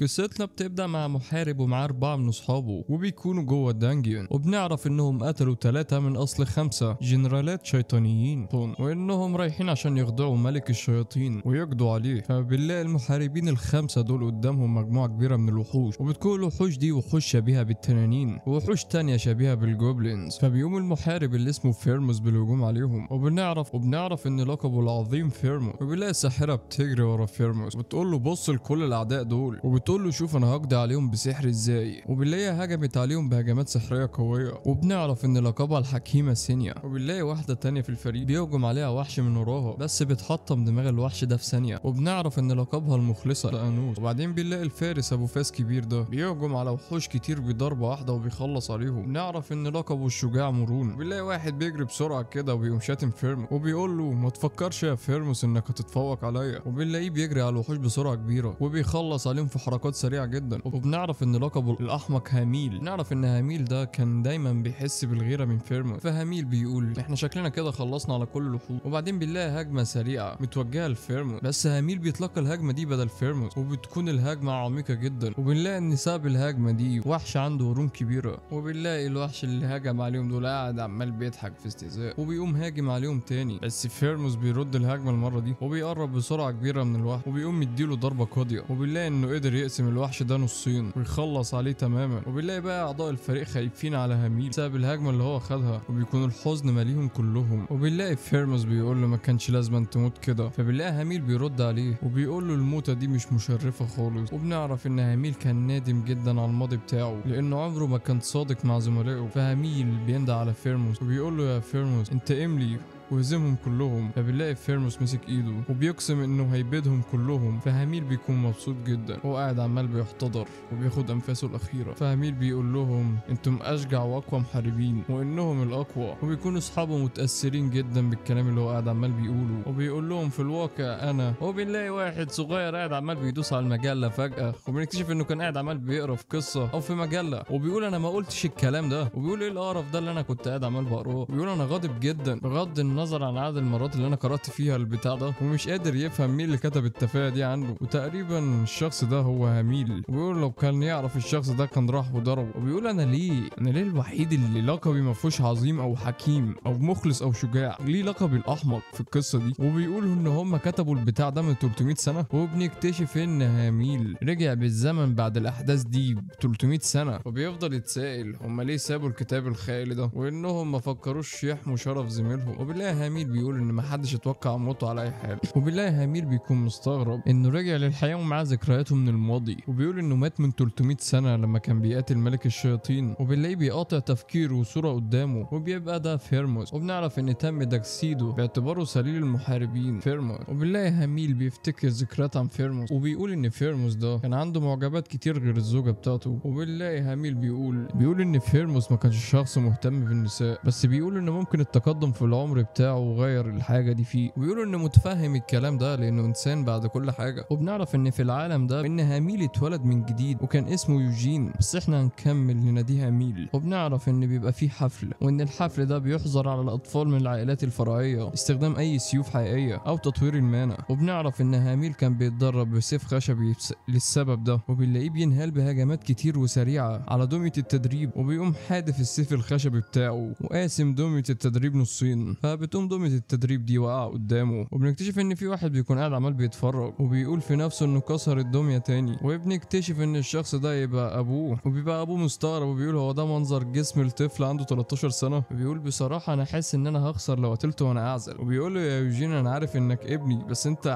قصتنا بتبدأ مع محارب ومعاه 4 من أصحابه، وبيكونوا جوه ال dungeon، وبنعرف إنهم قتلوا 3 من أصل 5 جنرالات شيطانيين، وإنهم رايحين عشان يخدعوا ملك الشياطين ويقضوا عليه. فبنلاقي المحاربين ال5 دول قدامهم مجموعة كبيرة من الوحوش، وبتكون الوحوش دي وحوش شبيهة بالتنانين ووحوش تانية شبيهة بال goblins. فبيقوم المحارب اللي اسمه فيرموس بالهجوم عليهم، وبنعرف إن لقبه العظيم فيرموس. وبنلاقي الساحرة بتجري ورا فيرموس وبتقول له بص لكل الأعداء دول، وبتقول له شوف انا هقضي عليهم بسحر ازاي. وبنلاقيها هجمت عليهم بهجمات سحريه قوية، وبنعرف ان لقبها الحكيمة سينيا. وبنلاقي واحدة تانية في الفريق بيهجم عليها وحش من وراها، بس بتحطم دماغ الوحش ده في ثانية، وبنعرف ان لقبها المخلصه انوس. وبعدين بنلاقي الفارس ابو فاس كبير ده بيهجم على وحوش كتير بضربه واحدة وبيخلص عليهم، بنعرف ان لقبه الشجاع مرون. بنلاقي واحد بيجري بسرعة كده وبيقوم شاتم فيرموس وبيقول له ما تفكرش يا فيرموس انك هتتفوق عليا، وبنلاقيه بيجري على الوحوش بسرعة كبيرة وبيخلص عليهم في حركات سريعة جدا. وبنعرف ان لقبه الاحمق هاميل. نعرف ان هاميل ده كان دايما بيحس بالغيره من فيرموس، فهاميل بيقول احنا شكلنا كده خلصنا على كل الوحوش. وبعدين بنلاقي هجمة سريعة متوجهه لفيرموس، بس هاميل بيتلقى الهجمة دي بدل فيرموس، وبتكون الهجمة عميقة جدا. وبنلاقي ان سبب الهجمة دي وحش عنده قرون كبيرة، وبنلاقي الوحش اللي هجم عليهم دول قاعد عمال بيضحك في استهزاء، وبيقوم هاجم عليهم تاني، بس فيرموس بيرد الهجمة المرة دي وبيقرب بسرعة كبيرة من الوحش وبيقوم مديله ضربه قاضيه، وبنلاقي انه قدر يقسم الوحش ده نصين ويخلص عليه تماما. وبنلاقي بقى اعضاء الفريق خايفين على هاميل بسبب الهجمة اللي هو خدها، وبيكون الحزن ماليهم كلهم. وبنلاقي فيرموس بيقول له ما كانش لازم تموت كده، فبنلاقي هاميل بيرد عليه وبيقول له الموتة دي مش مشرفة خالص. وبنعرف ان هاميل كان نادم جدا على الماضي بتاعه لانه عمره ما كان صادق مع زملائه. فهاميل بيندى على فيرموس وبيقول له يا فيرموس انت املي وهزمهم كلهم. فبنلاقي فيرموس مسك ايده وبيقسم انه هيبيدهم كلهم، فهاميل بيكون مبسوط جدا وهو قاعد عمال بيحتضر وبياخد انفاسه الاخيرة. فهاميل بيقول لهم انتم اشجع واقوى محاربين وانهم الاقوى، وبيكونوا اصحابه متاثرين جدا بالكلام اللي هو قاعد عمال بيقوله، وبيقول لهم في الواقع انا. وبنلاقي واحد صغير قاعد عمال بيدوس على المجلة فجاة، وبنكتشف انه كان قاعد عمال بيقرا في قصة او في مجلة، وبيقول انا ما قلتش الكلام ده، وبيقول ايه القرف ده اللي انا كنت قاعد عمال بقراه، وبيقول انا غاضب جدا بغض النظر عن عدد المرات اللي انا قرأت فيها البتاع ده، ومش قادر يفهم مين اللي كتب التفاهة دي عنه، وتقريبا الشخص ده هو هاميل. وبيقول لو كان يعرف الشخص ده كان راح وضربه. وبيقول انا ليه الوحيد اللي لقبي ما فيهوش عظيم او حكيم او مخلص او شجاع، ليه لقبي الاحمق في القصة دي؟ وبيقولوا ان هم كتبوا البتاع ده من 300 سنة، وبنكتشف ان هاميل رجع بالزمن بعد الاحداث دي ب 300 سنة، وبيفضل يتسائل هم ليه سابوا الكتاب الخيالي ده وانهم ما فكروش يحموا شرف زميلهم. وبنلاقي هاميل بيقول ان محدش اتوقع موته على اي حال. وبنلاقي هاميل بيكون مستغرب انه رجع للحياة ومعاه ذكرياته من الماضي، وبيقول انه مات من 300 سنة لما كان بيقاتل ملك الشياطين. وبنلاقيه بيقاطع تفكيره وصوره قدامه، وبيبقى ده فيرموس. وبنعرف ان تم تجسيده باعتباره سليل المحاربين فيرموس. وبنلاقي هاميل بيفتكر ذكريات عن فيرموس، وبيقول ان فيرموس ده كان عنده معجبات كتير غير الزوجة بتاعته. وبنلاقي هاميل بيقول ان فيرموس ما كانش شخص مهتم بالنساء، بس بيقول ان ممكن التقدم في العمر بتاعه وغير الحاجة دي فيه، وبيقولوا انه متفهم الكلام ده لانه انسان بعد كل حاجة. وبنعرف ان في العالم ده ان هاميل اتولد من جديد وكان اسمه يوجين، بس احنا هنكمل نناديه هاميل. وبنعرف ان بيبقى فيه حفل، وان الحفل ده بيحظر على الاطفال من العائلات الفرعية استخدام اي سيوف حقيقية او تطوير ال mana. وبنعرف ان هاميل كان بيتدرب بسيف خشبي للسبب ده، وبنلاقيه بينهال بهجمات كتير وسريعة على دمية التدريب، وبيقوم حادف السيف الخشبي بتاعه وقاسم دمية التدريب نصين، فبتقوم دمية التدريب دي وقع قدامه. وبنكتشف ان في واحد بيكون قاعد عمال بيتفرج وبيقول في نفسه انه كسر الدمية تاني، وبنكتشف ان الشخص ده يبقى ابوه، وبيبقى ابوه مستغرب وبيقول هو ده منظر جسم الطفل عنده 13 سنة؟ وبيقول بصراحة انا حاسس ان انا هخسر لو قتلته وانا اعزل. وبيقول له يا يوجين انا عارف انك ابني، بس انت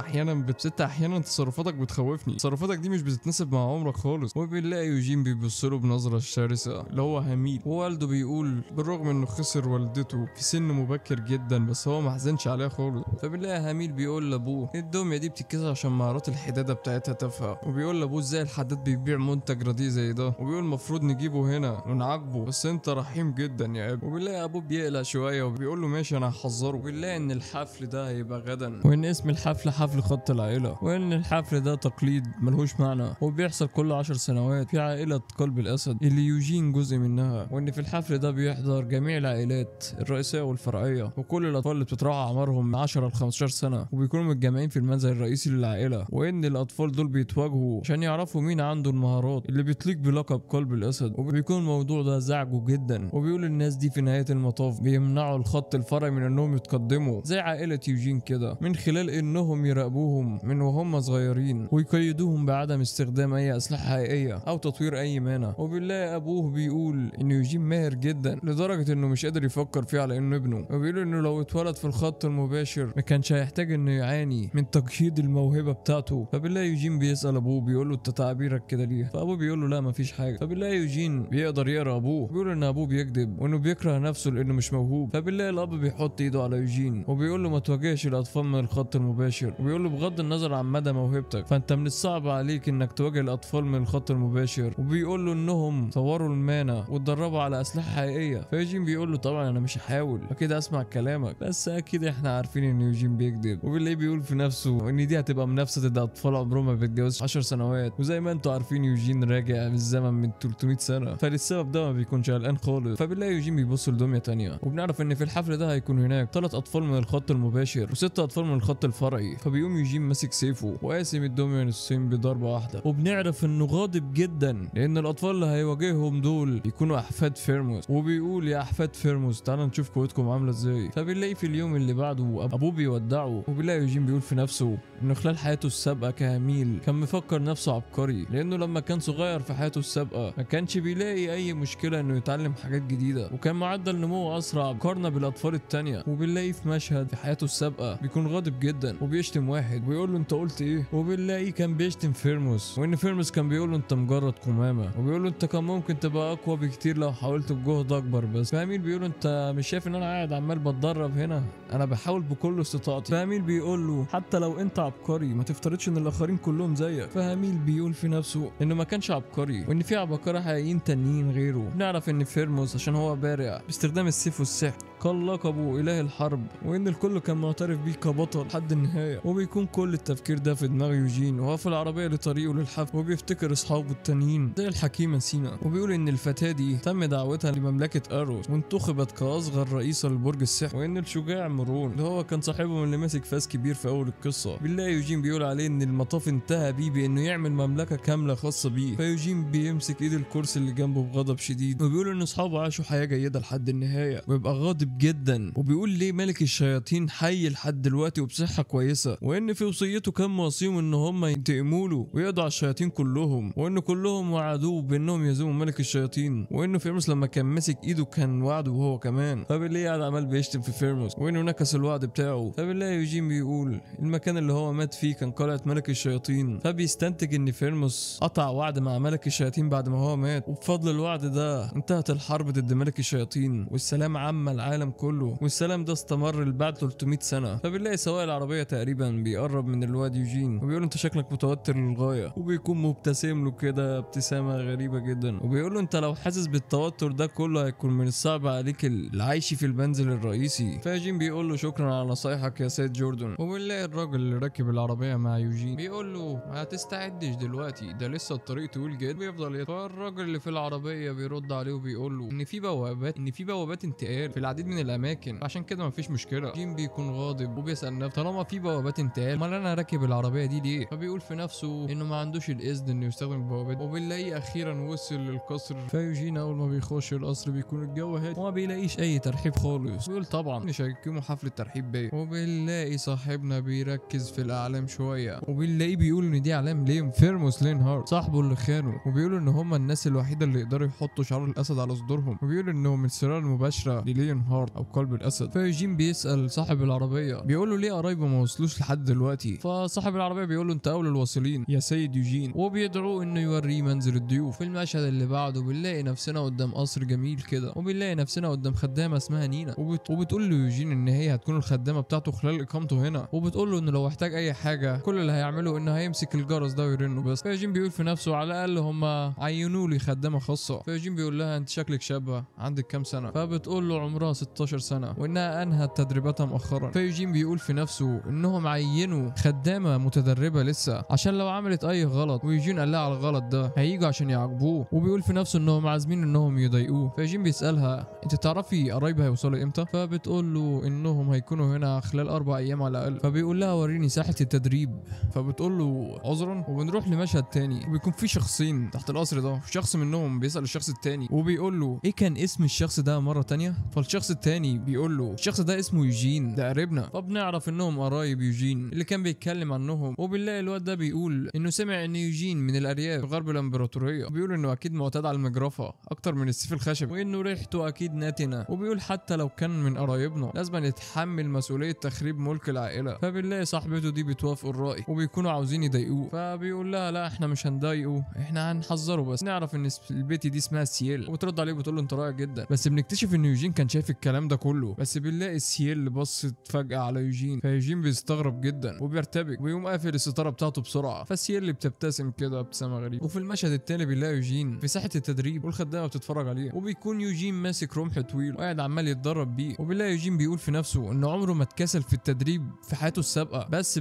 احيانا تصرفاتك بتخوفني، تصرفاتك دي مش بتتناسب مع عمرك خالص. وبنلاقي يوجين بيبص له بنظره شرسة اللي هو هاميل. ووالده بيقول بالرغم انه خسر والدته في سن مبكر جدا بس هو ما حزنش عليها خالص. فبنلاقي هاميل بيقول لابوه الدمية دي بتتكسر عشان مهارات الحداده بتاعتها تافهة، وبيقول لابوه ازاي الحداد بيبيع منتج رديء زي ده، وبيقول المفروض نجيبه هنا ونعاقبه بس انت رحيم جدا يا ابني. وبنلاقي ابوه بيقلق شوية وبيقول له ماشي انا هحذره. وبنلاقي ان الحفل ده هيبقى غدا، وان اسم الحفل حفل خط العائلة، وان الحفل ده تقليد ملهوش معنى وبيحصل كل 10 سنوات في عائلة قلب الاسد اللي يوجين جزء منها، وان في الحفل ده بيحضر جميع العائلات الرئيسية والفرعيه وكل الاطفال اللي بتتراوح اعمارهم من 10 ل 15 سنة، وبيكونوا متجمعين في المنزل الرئيسي للعائلة، وان الاطفال دول بيتواجهوا عشان يعرفوا مين عنده المهارات اللي بتليق بلقب قلب الاسد. وبيكون الموضوع ده زعجه جدا، وبيقول الناس دي في نهاية المطاف بيمنعوا الخط الفرعي من انهم يتقدموا زي عائلة يوجين كده، من خلال انهم يراقبوهم من وهم صغيرين ويقيدوهم بعدم استخدام اي اسلحة حقيقية او تطوير اي mana. وبالله ابوه بيقول ان يوجين ماهر جدا لدرجة انه مش قادر يفكر فيه على انه ابنه، وبيقول انه لو اتولد في الخط المباشر ما كانش هيحتاج انه يعاني من تقييد الموهبة بتاعته. فبالله يوجين بيسال ابوه بيقول له انت تعابيرك كده ليه؟ فابوه بيقول له لا مفيش حاجة. فبالله يوجين بيقدر يقرا ابوه، بيقول ان ابوه بيكذب وانه بيكره نفسه لانه مش موهوب. فبالله الاب بيحط ايده على يوجين وبيقول له ما تواجهش الاطفال من الخط المباشر، وبيقول له بغض النظر عن مدى موهبتك فانت من الصعب عليك انك تواجه الاطفال من الخط المباشر. وبيقول له انهم طوروا ال mana واتدربوا على اسلحة حقيقية. فيوجين بيقول له طبعا انا مش هحاول اكيد اسمع كلامك، بس اكيد احنا عارفين ان يوجين بيكذب. وبالله بيقول في نفسه ان دي هتبقى منافسه ضد اطفال عمرهم ما بيتجوزش 10 سنوات، وزي ما انتم عارفين يوجين راجع بالزمن من 300 سنة، فللسبب ده ما بيكونش قلقان خالص. فبالله يوجين بيبص لدميه تانية، وبنعرف ان في الحفل ده هيكون هناك 3 اطفال من الخط المباشر و6 اطفال من الخط الفرعي. فبيقوم يوجين ماسك سيفه وقاسم الدمية نصين بضربه واحدة، وبنعرف انه غاضب جدا لان الاطفال اللي هيواجههم دول بيكونوا احفاد فيرموس، وبيقول يا احفاد فيرموس تعالوا نشوف قوتكم عامله ازاي. فبنلاقي في اليوم اللي بعده ابوه بيودعه، وبنلاقي يوجين بيقول في نفسه انه خلال حياته السابقة كهميل كان مفكر نفسه عبقري، لانه لما كان صغير في حياته السابقة ما كانش بيلاقي اي مشكلة انه يتعلم حاجات جديدة، وكان معدل نموه اسرع مقارنة بالاطفال التانية. وبنلاقي في مشهد في حياته السابقة بيكون غاضب جدا وبيشتم واحد وبيقول له انت قلت ايه، وبنلاقي كان بيشتم فيرموس، وان فيرموس كان بيقول له انت مجرد قمامه، وبيقول له انت كان ممكن تبقى اقوى بكتير لو حاولت بجهد اكبر بس. فهميل بيقول له انت مش شايف ان انا قاعد عمال بتدرب هنا، انا بحاول بكل استطاعتي. فهميل بيقول له حتى لو انت عبقري ما تفترضش ان الاخرين كلهم زيك. فهميل بيقول في نفسه انه ما كانش عبقري وان في عباقره حقيقيين تانيين غيره. نعرف ان فيرموس عشان هو بارع باستخدام السيف والسحر كان لقبه اله الحرب، وان الكل كان معترف بيه كبطل لحد النهاية. وبيكون كل التفكير ده في دماغ يوجين وهو في العربية لطريقه للحفل، وبيفتكر اصحابه التانيين زي الحكيمة سينا، وبيقول ان الفتاة دي تم دعوتها لمملكه اروس وانتخبت كاصغر رئيسه لبرج السحر، وان الشجاع مرون اللي هو كان صاحبهم اللي ماسك فاس كبير في اول القصة. بالله يوجين بيقول عليه ان المطاف انتهى بيه بانه يعمل مملكة كاملة خاصة بيه. فيوجين بيمسك ايد الكرسي اللي جنبه بغضب شديد، وبيقول ان اصحابه عاشوا حياة جيدة لحد النهاية، ويبقى غاضب جدا وبيقول ليه ملك الشياطين حي لحد دلوقتي وبصحه كويسة، وان في وصيته كان موصيهم ان هم ينتقموا له ويقضوا على الشياطين كلهم، وان كلهم وعدوه بانهم يهزموا ملك الشياطين، وانه فيرموس لما كان ماسك ايده كان وعده وهو كمان. فبالله قاعد عمال بيشتم في فيرموس وانه نكس الوعد بتاعه. فبالله يوجين بيقول المكان اللي هو مات فيه كان قلعه ملك الشياطين، فبيستنتج ان فيرموس قطع وعد مع ملك الشياطين بعد ما هو مات، وبفضل الوعد ده انتهت الحرب ضد ملك الشياطين والسلام عم العالم كله، والسلام ده استمر لبعد 300 سنة. فبنلاقي سواق العربية تقريبا بيقرب من الواد يوجين وبيقول انت شكلك متوتر للغاية، وبيكون مبتسم له كده ابتسامة غريبة جدا، وبيقول له انت لو حاسس بالتوتر ده كله هيكون من الصعب عليك العيش في المنزل الرئيسي. فيوجين بيقول له شكرا على نصايحك يا سيد جوردن. وبنلاقي الراجل اللي راكب العربية مع يوجين بيقول له ما تستعدش دلوقتي، ده لسه الطريق طويل جدا. بيفضل فالراجل اللي في العربية بيرد عليه وبيقول له ان في بوابات انتقال في العديد من الاماكن، عشان كده مفيش مشكلة. جيم بيكون غاضب وبيسال نفسه طالما في بوابات انتقال امال انا راكب العربية دي ليه؟ فبيقول في نفسه انه ما عندوش الاذن انه يستخدم البوابات. وبنلاقيه اخيرا وصل للقصر. فيوجين اول ما بيخش القصر بيكون الجو هادي وما بيلاقيش اي ترحيب خالص، بيقول طبعا مش هيقيموا حفلة ترحيب بيا. وبنلاقي صاحبنا بيركز في الاعلام شوية، وبنلاقيه بيقول ان دي اعلام ليه فيرموس لينهارت صاحبه اللي خانه، وبيقولوا ان هم الناس الوحيدة اللي يقدروا يحطوا شعار الاسد على صدورهم، وبيقولوا انهم السلالة المباشرة لليونهارت او قلب الاسد. فيوجين بيسال صاحب العربية بيقول له ليه قرايبه ما وصلوش لحد دلوقتي؟ فصاحب العربية بيقول له انت اول الواصلين يا سيد يوجين، وبيدعوه انه يوريه منزل الضيوف. في المشهد اللي بعده بنلاقي نفسنا قدام قصر جميل كده، وبنلاقي نفسنا قدام خدامه اسمها نينا، وبتقول له يوجين ان هي هتكون الخدامة بتاعته خلال اقامته هنا، وبتقول له انه لو احتاج اي حاجة كل اللي هيعمله انه هيمسك الجرس ده ويرنه بس. فيوجين بيقول في نفسه على الاقل هم عينوا لي خدامه خاصة. فيوجين بيقول لها انت شكلك شابه، عندك كام سنة؟ فبتقول له عمرها 16 16 سنة وانها انهت تدريباتها مؤخرا. فيوجين بيقول في نفسه انهم عينوا خدامه متدربه لسه عشان لو عملت اي غلط ويوجين قال لها على الغلط ده هييجوا عشان يعاقبوه، وبيقول في نفسه انهم عازمين انهم يضايقوه. فيوجين بيسالها انت تعرفي قرايبها هيوصلوا امتى؟ فبتقول له انهم هيكونوا هنا خلال 4 ايام على الاقل. فبيقول لها وريني ساحة التدريب، فبتقول له عذرا. وبنروح لمشهد تاني وبيكون في شخصين تحت القصر ده، شخص منهم بيسال الشخص التاني وبيقول له ايه كان اسم الشخص ده مرة تانية؟ فالشخص التاني بيقول له الشخص ده اسمه يوجين، ده قريبنا. فبنعرف انهم قرايب يوجين اللي كان بيتكلم عنهم. وبنلاقي الواد ده بيقول انه سمع ان يوجين من الارياف غرب الامبراطورية، وبيقول انه اكيد معتاد على المجرفه اكتر من السيف الخشبي، وانه ريحته اكيد ناتنه، وبيقول حتى لو كان من قرايبنا لازم يتحمل مسؤولية تخريب ملك العائلة. فبنلاقي صاحبته دي بتوافق الراي وبيكونوا عاوزين يضايقوه، فبيقول لها لا احنا مش هنضايقه، احنا هنحذره بس. نعرف ان البيت دي اسمها سييل، وبترد عليه بتقول له انت رائع جدا. بس بنكتشف ان يوجين كان شايف الكلام ده كله، بس بنلاقي سييل بصت فجأة على يوجين، فيوجين بيستغرب جدا وبيرتبك ويقوم قافل الستارة بتاعته بسرعة، فسييل بتبتسم كده ابتسامة غريبة. وفي المشهد التاني بنلاقي يوجين في ساحة التدريب والخدامه بتتفرج عليه، وبيكون يوجين ماسك رمح طويل وقاعد عمال يتدرب بيه. وبنلاقي يوجين بيقول في نفسه انه عمره ما اتكسل في التدريب في حياته السابقة، بس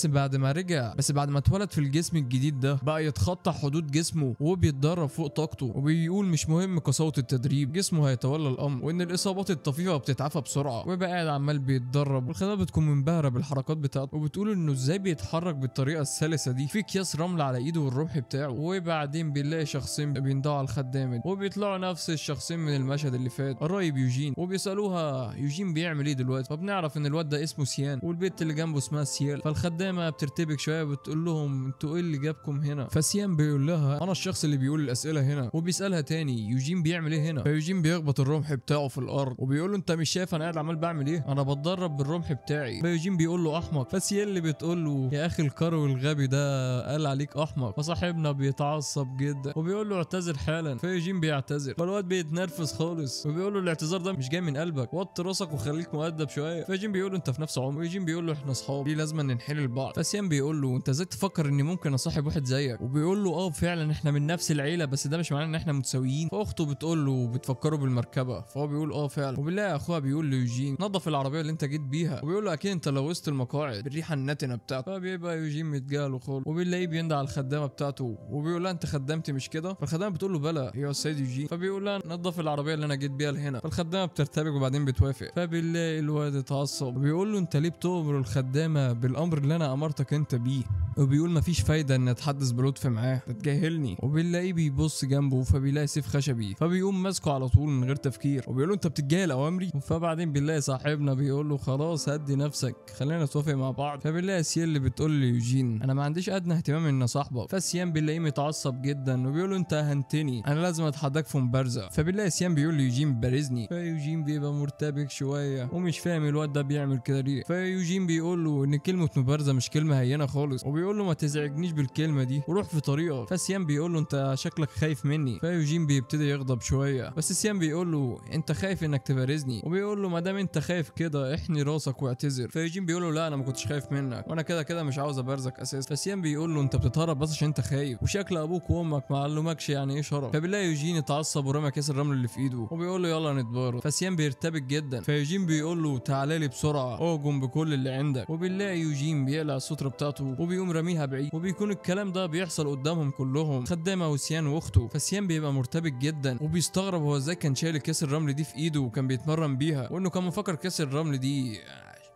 بعد ما اتولد في الجسم الجديد ده بقى يتخطى حدود جسمه وبيتدرب فوق طاقته، وبيقول مش مهم قساوه التدريب، جسمه هيتولى الامر، وان الاصابات الطفيفة بتتعافى بسرعة. ويبقى قاعد عمال بيتدرب، والخدامه بتكون منبهره بالحركات بتاعته وبتقول انه ازاي بيتحرك بالطريقة السلسه دي، في اكياس رمل على ايده والرمح بتاعه. وبعدين بنلاقي شخصين بيندعوا على الخدامة وبيطلعوا نفس الشخصين من المشهد اللي فات، قرايب يوجين، وبيسالوها يوجين بيعمل ايه دلوقتي؟ فبنعرف ان الواد ده اسمه سيان والبنت اللي جنبه اسمها سيال. فالخدامه بترتبك شوية بتقول لهم انتوا ايه اللي جابكم هنا؟ فسيان بيقول لها انا الشخص اللي بيقول الاسئلة هنا، وبيسالها تاني يوجين بيعمل ايه هنا؟ فيوجين بيخبط الرمح بتاعه في الارض وبيقول له انت مش شايف انا قاعد عمال بعمل ايه؟ انا بتدرب بالرمح بتاعي. فيوجين بيقول له احمق. فسيال بتقول له يا اخي الكرو الغبي ده قال عليك احمق. فصاحبنا بيتعصب جدا وبيقول له اعتذر حالا. فيوجين بيعتذر، فالواد بيتنرفز خالص وبيقول له الاعتذار ده مش جاي من قلبك، وطي راسك وخليك مؤدب شوية. فيوجين بيقول له انت في نفس عمري. ويوجين بيقول له احنا اصحاب، ليه لازم ننحل لبعض؟ فسيان بيقول له انت ازاي تفكر اني ممكن اصاحب واحد زيك؟ وبيقول له اه فعلا احنا من نفس العيلة، بس ده مش معناه ان احنا متساويين. فاخته بتقول له بتفكروا بالمركبه، فهو بيقول اه فعلا. وبنلاقي اخوها بيقول ليوجين نظف العربية اللي انت جيت بيها، وبيقول له اكيد انت لوثت المقاعد بالريحه النتنه بتاعته. فبيبقى يوجين متجاهله خالص، وبنلاقيه بيندع على الخدامة بتاعته وبيقول لها انت خدامتي مش كده؟ فالخدامه بتقول له بلى يا سيد يوجين. فبيقول لها نظف العربية اللي انا جيت بيها لهنا. فالخدامه بترتبك وبعدين بتوافق. فبنلاقي الواد اتعصب وبيقول له انت ليه بتؤمر الخدامة بالامر اللي انا امرتك انت بيه؟ وبيقول مفيش فايده ان اتحدث بلطف معاه، تتجاهلني. وبنلاقيه بيبص جنبه فبيلاقي سيف خشبي، فبيقوم ماسكه على طول من غير تفكير وبيقول له انت بتتجاهل اوامري؟ فبعدين بنلاقي صاحبنا بيقول له خلاص هدي نفسك، خلينا نتوافق مع بعض. فبنلاقي سيال بتقول ليوجين انا ما عنديش ادنى اهتمام ان صاحبك. فسيان بنلاقيه متعصب جدا وبيقول له انت اهنتني، انا لازم اتحداك في مبارزه. فبنلاقي سيان بيقول ليوجين بارزني. فيوجين بيبقى مرتبك شوية ومش فاهم الواد ده بيعمل كده ليه. فيوجين بيقول له ان كلمة مبارزه مش كلمة هينة خالص، وبيقول له ما تزعجنيش بالكلمة دي وروح في طريقك. فسيان بيقول له انت شكلك خايف مني. فيوجين بيبتدي يغضب شوية، بس سيان بيقول له انت خايف انك تبارزني، وبيقول له ما دام انت خايف كده احني راسك واعتذر. فيوجين بيقول له لا انا ما كنتش خايف منك، وانا كده كده مش عاوز ابارزك اساسا. فسيان بيقول له انت بتتهرب بس عشان انت خايف، وشكل ابوك وامك ما علمكش يعني ايه شرف. فبنلاقي يوجين اتعصب ورمى كيس الرمل اللي في ايده وبيقول له يلا نتبارز. فسيان بيرتبك جدا، فيوجين بيقول له تعالى لي بسرعة اهجم بكل اللي عندك. وبنلاقي يوجين بيقلع السترة بتاعته وبيقوم راميها بعيد، وبيكون الكلام ده بيحصل قدامهم كلهم، خدامه وسيان واخته. فسيان بيبقى مرتبك جدا وبيستغرب هو ازاي كان شايل كيس الرمل دي في ايده وكان بيتمرن بيها، وانه كان مفكر كيس الرمل دي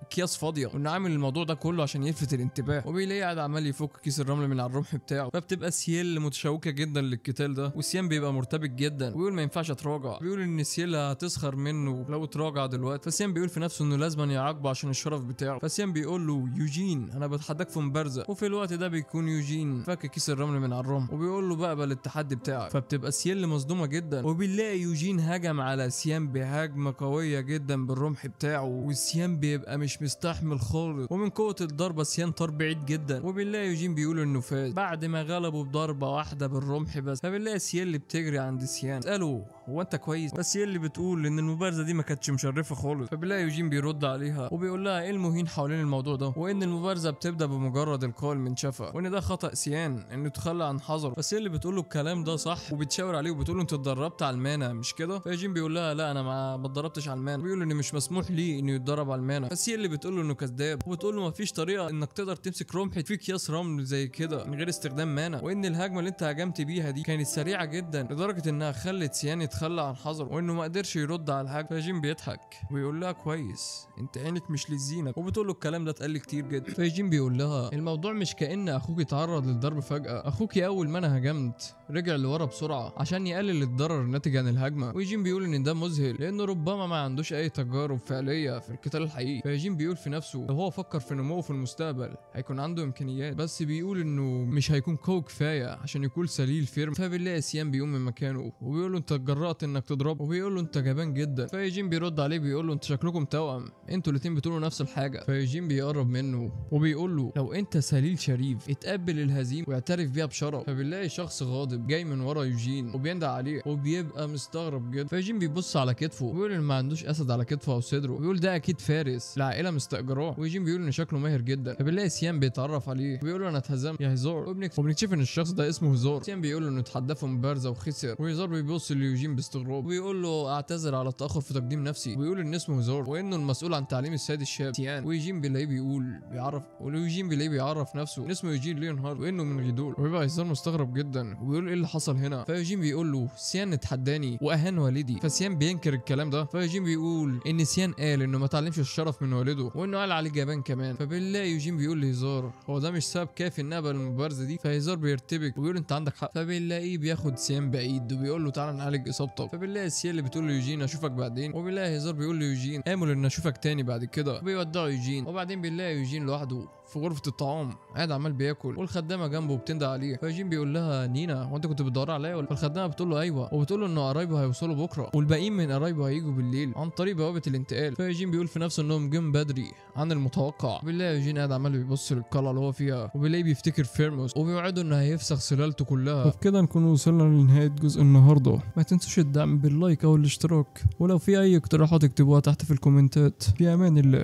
اكياس فاضية، وانه عامل الموضوع ده كله عشان يلفت الانتباه. وبيلاقيه قاعد عمال يفك كيس الرمل من على الرمح بتاعه. فبتبقى سيل متشوقة جدا للقتال ده، وسيان بيبقى مرتبك جدا وبيقول ما ينفعش اتراجع، بيقول ان سيل هتسخر منه لو اتراجع دلوقتي. فسيان بيقول في نفسه انه لازم يعاقبه عشان الشرف بتاعه. فسيان بيقول له يوجين انا بتحداك في مبارزه. وفي الوقت ده بيكون يوجين فك كيس الرمل من على الرمح وبيقول له بقبل التحدي بتاعك. فبتبقى سيل مصدومة جدا، وبنلاقي يوجين هجم على سيان بهجمه قوية جدا بالرمح بتاعه، وسيان بيبقى مش مش مستحمل خالص، ومن قوة الضربة سيان طار بعيد جدا. وبنلاقي يوجين بيقول انه فاز بعد ما غلبه بضربه واحدة بالرمح بس. فبنلاقي سيلي بتجري عند سيان تساله هو انت كويس، بس سيلي بتقول ان المبارزة دي ما كانتش مشرفة خالص. فبنلاقي يوجين بيرد عليها وبيقول لها ايه المهين حوالين الموضوع ده، وان المبارزة بتبدا بمجرد القول من شفا، وان ده خطا سيان انه تخلى عن حذره. بس سيلي بتقول له الكلام ده صح وبتشاور عليه وبتقول له انت اتدربت على ال mana مش كده؟ فيوجين بيقول لها لا انا ما اتدربتش على ال mana، بيقول ان مش مسموح ليه انه يتدرب على ال mana. بس سيلي بتقول له انه كذاب، وبتقول له مفيش طريقه انك تقدر تمسك رمح في اكياس رمل زي كده من غير استخدام mana، وان الهجمة اللي انت هجمت بيها دي كانت سريعة جدا لدرجة انها خلت سيان يتخلى عن حذره وانه ما قدرش يرد على الهجمة. فيوجين بيضحك ويقول لها كويس انت عينك مش للزينة، وبتقول له الكلام ده اتقال كتير جدا. فيوجين بيقول لها الموضوع مش كأن اخوك اتعرض للضرب فجأة، اخوك اول ما انا هجمت رجع لورا بسرعة عشان يقلل الضرر الناتج عن الهجمة. ويوجين بيقول ان ده مذهل لانه ربما ما عندوش اي تجارب فعليه في القتال الحقيقي. فيوجين بيقول في نفسه لو هو فكر في نموه في المستقبل هيكون عنده امكانيات، بس بيقول انه مش هيكون قوي كفاية عشان يكون سليل فيرم. فبنلاقي سيان بيقوم من مكانه وبيقول له انت اتجرأت انك تضربه، وبيقول له انت جبان جدا. فيوجين بيرد عليه بيقول له انت شكلكم توأم، انتوا الاتنين بتقولوا نفس الحاجة. فيوجين بيقرب منه وبيقول له لو انت سليل شريف اتقبل الهزيمة واعترف بيها بشرف. فبنلاقي شخص غاضب جاي من ورا يوجين وبيندع عليه وبيبقى مستغرب جدا. فيوجين بيبص على كتفه وبيقول ان ما عندوش اسد على كتفه او صدره، وبيقول ده اكيد فارس العائلة مستاجراه. ويوجين بيقول ان شكله ماهر جدا. فبنلاقي سيان بيتعرف عليه وبيقول له انا اتهزمت يا هزار، وبنكتشف ان الشخص ده اسمه هزار. سيان بيقول له انه اتحدى في مبارزه وخسر، وهزار بيبص ليوجين باستغراب وبيقول له اعتذر على التاخر في تقديم نفسي، وبيقول ان اسمه هزار وانه المسؤول عن تعليم السيد الشاب سيان. ويوجين بيلاقيه بيقول بيعرف ويوجين بيلاقيه بيعرف نفسه ان اسمه يوجين ليونهارد وانه من غيدول. وبيبقى هزار مستغرب جدا وبيقول ايه اللي حصل هنا. فيوجين بيقول له سيان اتحداني واهان والدي، فسيان بينكر الكلام ده. فيوجين بيقول ان سيان قال انه ما اتعلمش الشرف من والده وانه قال عليه جبان كمان. فبنلاقي يوجين بيقول لهزار هو ده مش سبب كافي ان اقبل المبارزة دي. فهزار بيرتبك وبيقول انت عندك حق. فبنلاقيه بياخد سيان بعيد وبيقول له تعالى نعالج اصابتك. فبنلاقي سيان اللي بتقول ليوجين اشوفك بعدين، وبنلاقي هزار بيقول ليوجين امل ان اشوفك تاني بعد كده، وبيودعوا يوجين. وبعدين بنلاقي يوجين لوحده في غرفة الطعام قاعد عمال بياكل والخدامه جنبه بتندى عليه. فيوجين بيقول لها نينا هو انت كنت بتدور عليا ولا؟ فالخدامه بتقول له ايوه، وبتقول له انه قرايبه هيوصلوا بكره والباقيين من قرايبه هيجوا بالليل عن طريق بوابه الانتقال. فيوجين بيقول في نفسه انهم جم بدري عن المتوقع. بنلاقي يوجين قاعد عمال بيبص للقلعه اللي هو فيها وبيلاقيه بيفتكر فيرموس وبيوعده انه هيفسخ سلالته كلها. وبكده نكون وصلنا لنهاية جزء النهارده. ما تنسوش الدعم بال like او الاشتراك، ولو في اي اقتراحات اكتبوها تحت في الكومنتات. في امان الله.